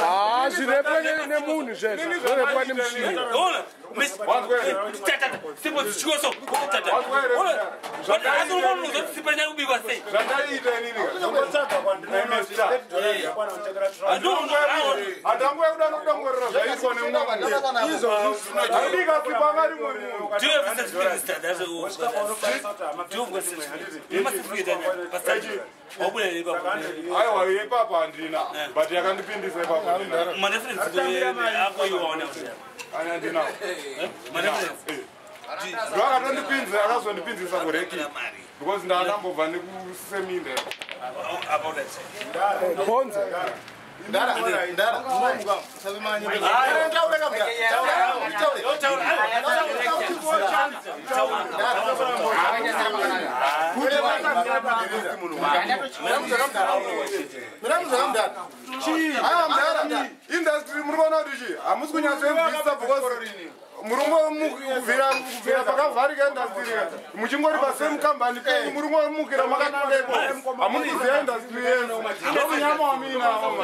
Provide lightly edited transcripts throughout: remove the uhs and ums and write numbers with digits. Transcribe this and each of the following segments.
Ah, zvirepwe nemunhu zvezvo zvorepwa nemushini. Zvandaiita inini hatanguya kuda nokudongorera zvaitwa nemumweandikasipa rimwe munhu. Aiwa, ipapo handina, but yakandipindisa ipapo handina. Ndo akazondipinzisa kureki because ndandambobva nekuseminda. Bonza. Industry muri kuona kuti chi hamusi kunyatsoinzwisisa because muri kubvira pakavharika industry muchingori pasame company penyu, muri ngomukira makanangeko, hamusi kuziva industry yenyu. Ndomunyama wamuinawo.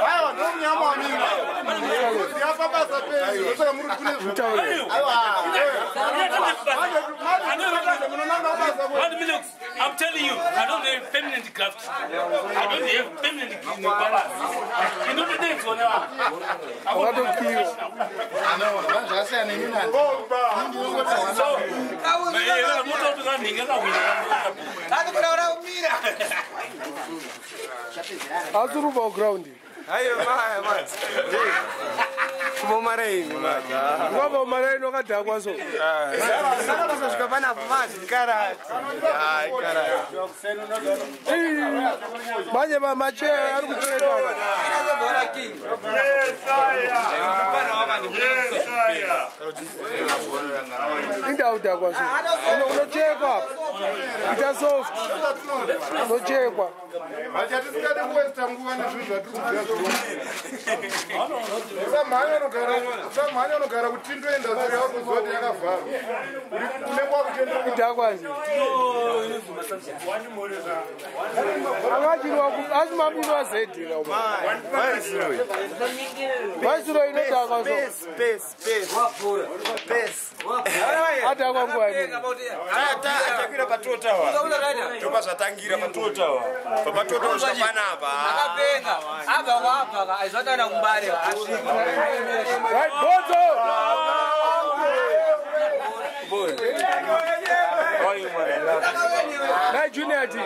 Aiwa, ndomunyama wamuinawo, kuziva pabasa penyu, ndosaka muri kune munonanga basa. I'm telling you, I don't have permanent graft. I don't have permanent balance. You know the dates on Wakatokiwa. So, Asi uri kubva kuground? Kubomaraini. Wabva kumaraini wakadhakwa so. Sakatosvika panapo mazikarati. Manje macheya ari kucheka. Inda udhakwa so. Unochekwa apa. Ita soft. Unochekwa. Hachatisingade kuwesta nguva nezvinhu zvatiri kuziva. Usamhanya unogara kutindo industry yakuziva kuti yakavharwa unenge wakutendereka. Idhakwa zi. Angachirwa asi mabinwa zedi ra uma. Vaisiro inodhakwa so. Adhakwa nguva ino. Takwira patotawa. Topa zvatangira patotawa. Patotawa svika panapa. Akapenga. Abva kwaabva aizvatana kumbare asvika. Right, Bonzo. Nai Junior T.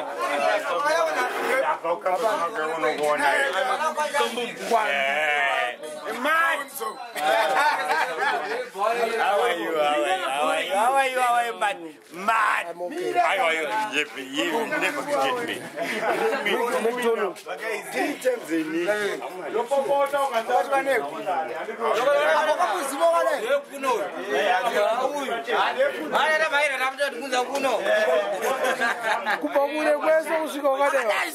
How are you? How are you? How are you? How are you? How are you, man? Mad. I'm okay. How are you? You never get me. McDonald. Kubva kure kwese kusvika wakadai.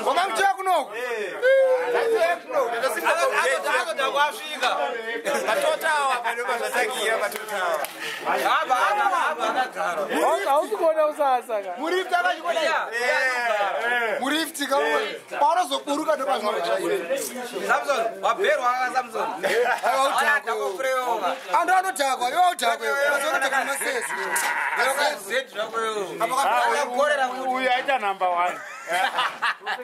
Wakamuchaya kunoku. Azoda kwasvika. Patotawa panopa zvatagira patotawa. Abva abva akagara. Hausi kuona usasa ka. Murift akachikona murift paunozoburuka ndopazvinochaira. Samson, wabherwa aka Samson. Adhakwa Andu anodhakwa, iwe udhakwa, azonodhakwa nemasesi. Uyu aita number one,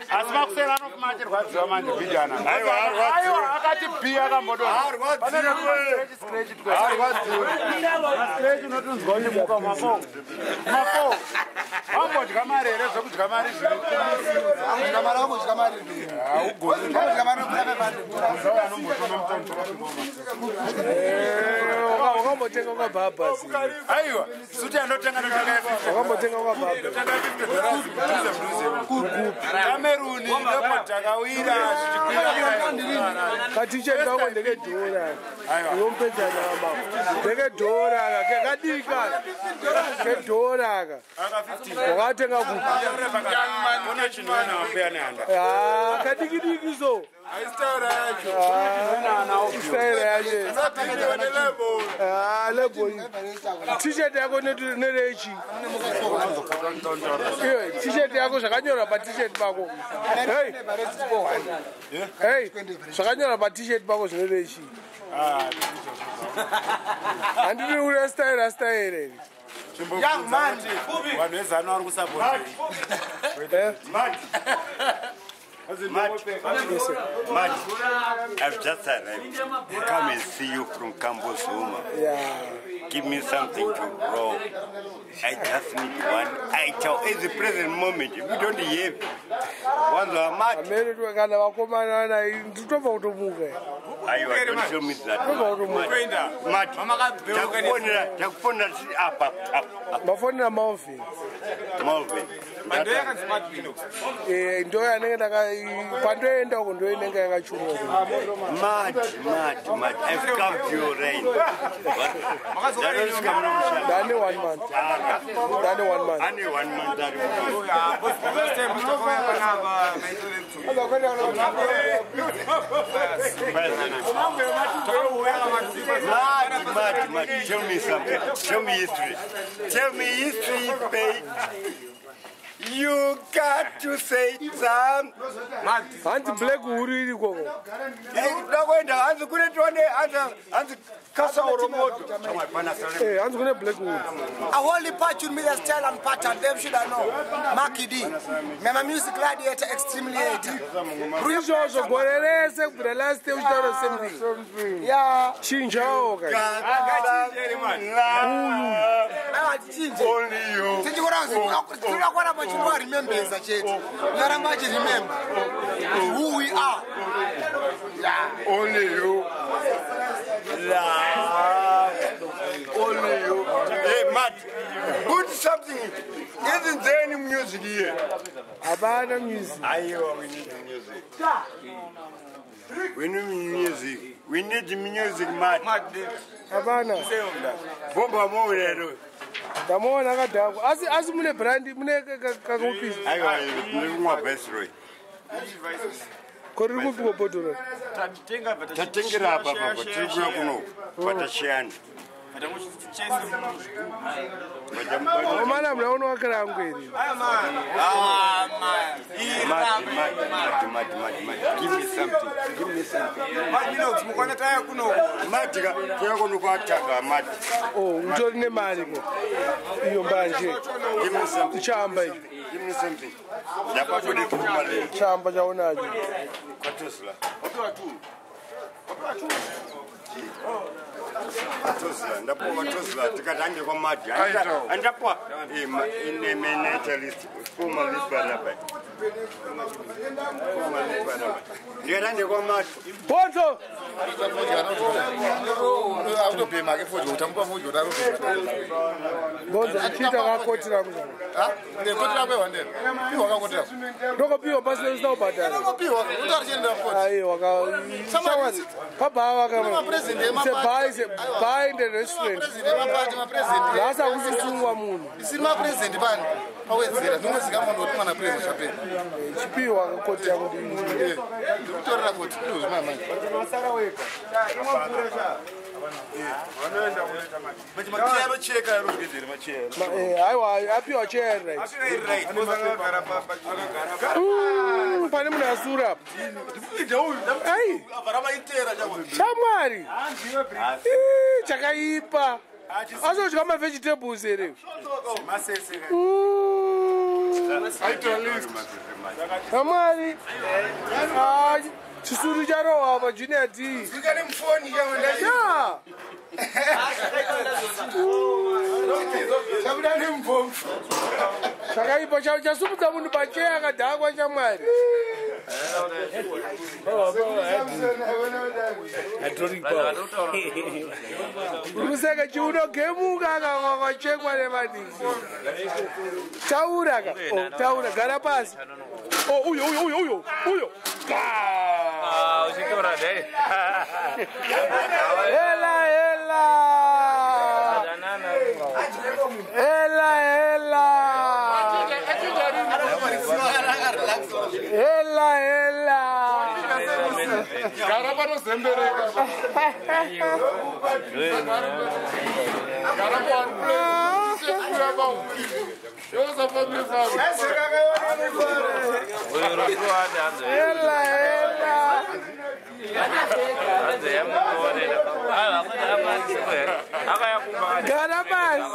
asi makuseni anofuma achirwadziwa manje bhijana. Aiwa, akati b akambodoaarwadziwe unotonzwa uchimuka mafo mafo wambodya mari here zvekudya mari zviri Ambodya mari, ambodya mari. Wakambotenga kwabhabha? Aiwa, suti andotenga ndotenga. Wakambotenga kwabhabha? Kameruni ndopotakawira zvichikwira. Katicheti kako ndekedhora, unomupedza nyama, ndekedhora ka, kadika kedhora ka. Wakatenga kupi? Ona chinhu nambuya nehanda. Ah, kadikidiki so. Style yacho. Ah, lebo. T-shirt yako nerechi. Iyo, t-shirt yako zvakanyorwa pa t-shirt pako. Hey. Hey, zvakanyorwa pa t-shirt pako zvinorechi. Handidi uri style style here. Young man. Vanhu vezano vari kusapota. Mad. Mad. I've just arrived. Come and see you from Kambuzuma. Yeah. Give me something to grow. I just need one item at the present moment. If you don't have ones are mad. Amene kana vakomana naye nditobva kutomuka. Aiwa, don't tell me that. Ndobva kutomuka. Mad. Takufonera, takufonera apa apa. Mafonera Malvin. Malvin. Eh, ndo yanenge ndaka pandoenda uko ndo inenge yakachurwa. Mad, mad, mad. I've come to your rain. Ndane 1 month. Ndane 1 month. Ane 1 month ari. Mad, mad, mad. Tell me something. Tell me history. Tell me history, babe. You got to say some. Hanzi black huru iri ikoko. Ndakuenda hanzi kune tione hanzi kasauro moto. Eh, hanzi kune black huru. A holy patch me the style and pattern, them should I know. Marky D. I'm a music gladiator, extremely hater. Izvozvo gore rese kubvira last year uchitaura same thing. Yeah. Chinjawo kai. Only you. Tinokuramba chinovaremembesa chete. Tinoramba achiremember who we are. Yeah. Only you. Love. Only you. Hey, Matt, put something. Isn't there any music here? Hapana music. Aiwa, we need music. We need music. We need music, Matt. Hapana. Bomba mourero. Ndamuona akadhakwa. Asi mune brand mune kakupisa. Aiwa, ndiri kumwa Viceroy. Ko riri kupi bhodhoro? Tatengera apa papo, tiri kuuya kuno patashiyana. Omana muna unowakira angu here. Mad, mad, mad, mad, mad. Give me something. Give me something. Mad, kuya kuno kwataka mad. Oh, utori nemari ko. Iyo mbanje. Give me something. Chamba icho. Give me something. Ndapabude pfuma lero. Chamba chaunacho. Kwatosla. Kwatosla, ndapuwa kwatosla tikati hange kwamadhi. Andapuwa inemenetalist former list Former list Ndikati hange kwamadhi. Bonzo. Autobhema ke fodya utamupa fodya utarobhema. Bonzo chiita kakotira muzana. Ha? Ndekotira kwehwandera. Piwa kakotira. Ndokopiwa pasina usina kubhadhara. Ndokopiwa. Utori koti. Aiwa ka. Somebody- Pabhawa ka. Mapresident It's a bar, emapati. it's a bar in the restaurant. Mapresident emapati, mapresident. Nhasi hakusisungwa munhu. Isiri mapresident pani. Pawedzera zvinongozika munhu kuti mwana president zvapera. Chipiwa kakoti yangu Ndiri kutorera koti izvozvi mamanje. Aiwa apiwa chair right. Pane munhu asura apa. Ai. Shamwari. Ii, chakaipa. Asodya mavegetables here. Shamwari. Ah, chisuru charohwa apa Junior D. Yeah. Chakaipa chasumudza munhu pacheya akadhakwa shamwari. Ruseka chiunogemuka kakachekwa nevadiki. Taura ka. Oh, taura gara pasi. Oh, uyo uyo uyo uyo uyo. Uchitora dai. Hela hela. Hela hela. Hela hela. Gara panozembereka. Gara pa one place. Ela, ela. Gara pasi.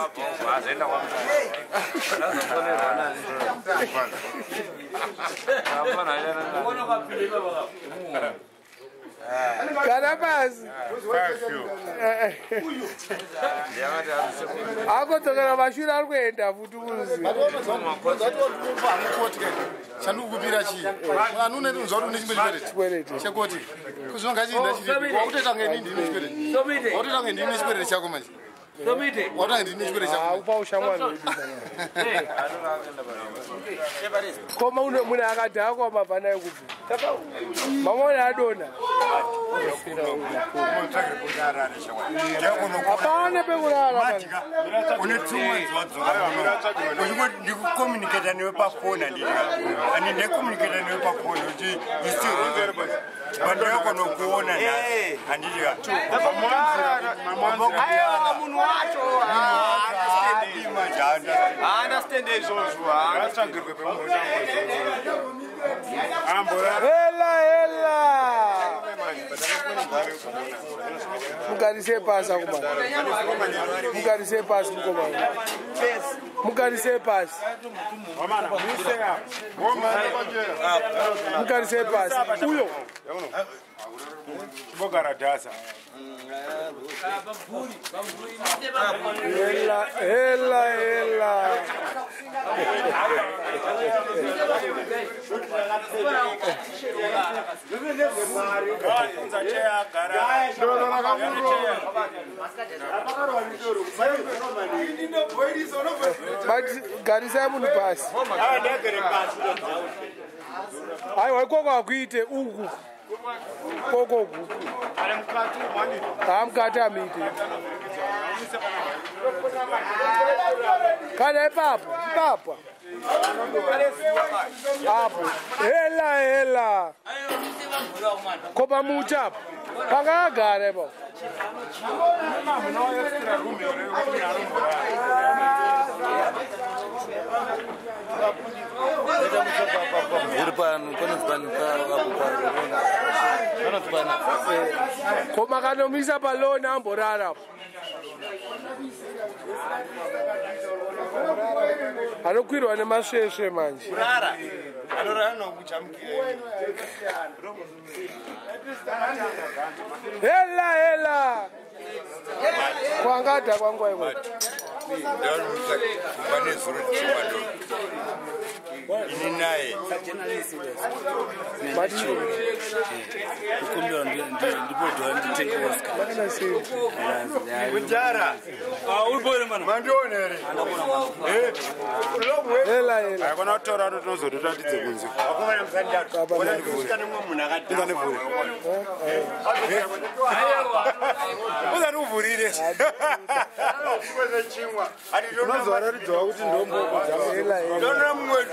Gara pasi. Akodzokera mashure ari kuenda futi muzi. Chandikukupira chii? Ani unonzwa kuti une chimwe chikwereti chekoti. Kuzvinonga chiinda chiripo. Wakutoita kunge inini ndine chikwereti. Wakutoita kunge ndine chikwereti chako manje. Wakutoita kunge ndine chikwereti chako. Upa ushamwari wedu. Koma munhu akadhakwa mabva naye kubva. Mamona adona. Hapana pekurara. Une 2 months wadzoka. Uchingoti ndikucommunicata newe pafoni handiti. Ani ndicommunicata newe pafoni uchi you still but ndakona kuona nhasi handiti. Aiwa munhu wacho haunderstand izvozvo. Hela hela. Mugarise pasi akomana. Mugarise pasi mukomana. Mugarise pasi. Mugarise pasi. Uyo. Chimbogara dhasa. Hela hela hela. But garisai munhu pasi. Aiwa ikoko hakuite uku. Kokoku. Mukati amuite. Kana ipapo, ipapo. Apo. Hela hela. Kopa mucha apo. Pangagara ipapo. Koma kanomisa paloni amborara apo. Anokwirwa nemasvesve manje. Hela hela. Kwangada kwanguva iko. Ini naye. Kujara. Mandiona here? Hela hela. Haikona kutora tozotoratidze kunze. Vakomana musandatu. Kusvika nemumwe munhu akadhakwa. Usati uvhurire. Unozoratidzawo kuti ndomboko dzako. Ndona mumwe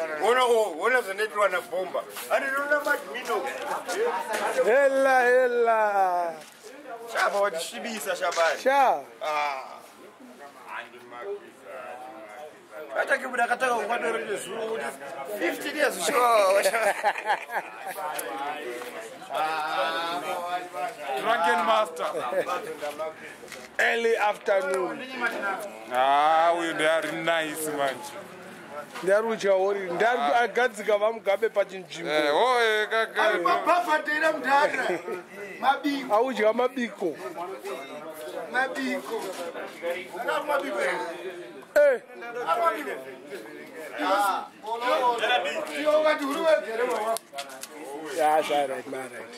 ona zvanoitwa nabhomba. Andinoona madmino. Hela hela. Shava watisvibisa shabari. Sha. Atake akataka kukwatorere zuro kuti 15 years sure. Drunken master. Early afternoon. Ah, uyu ndeari nice manje. Ndari uchaori, ndari agadzika vaMugabe pachinzvimbo. Oye kaka. Ari pabhavhadhera mudhara. Mabiko. Audya mabiko. Mabiko. Mabiko. Eh. Mabiko. Yeah, that's all right, man, right.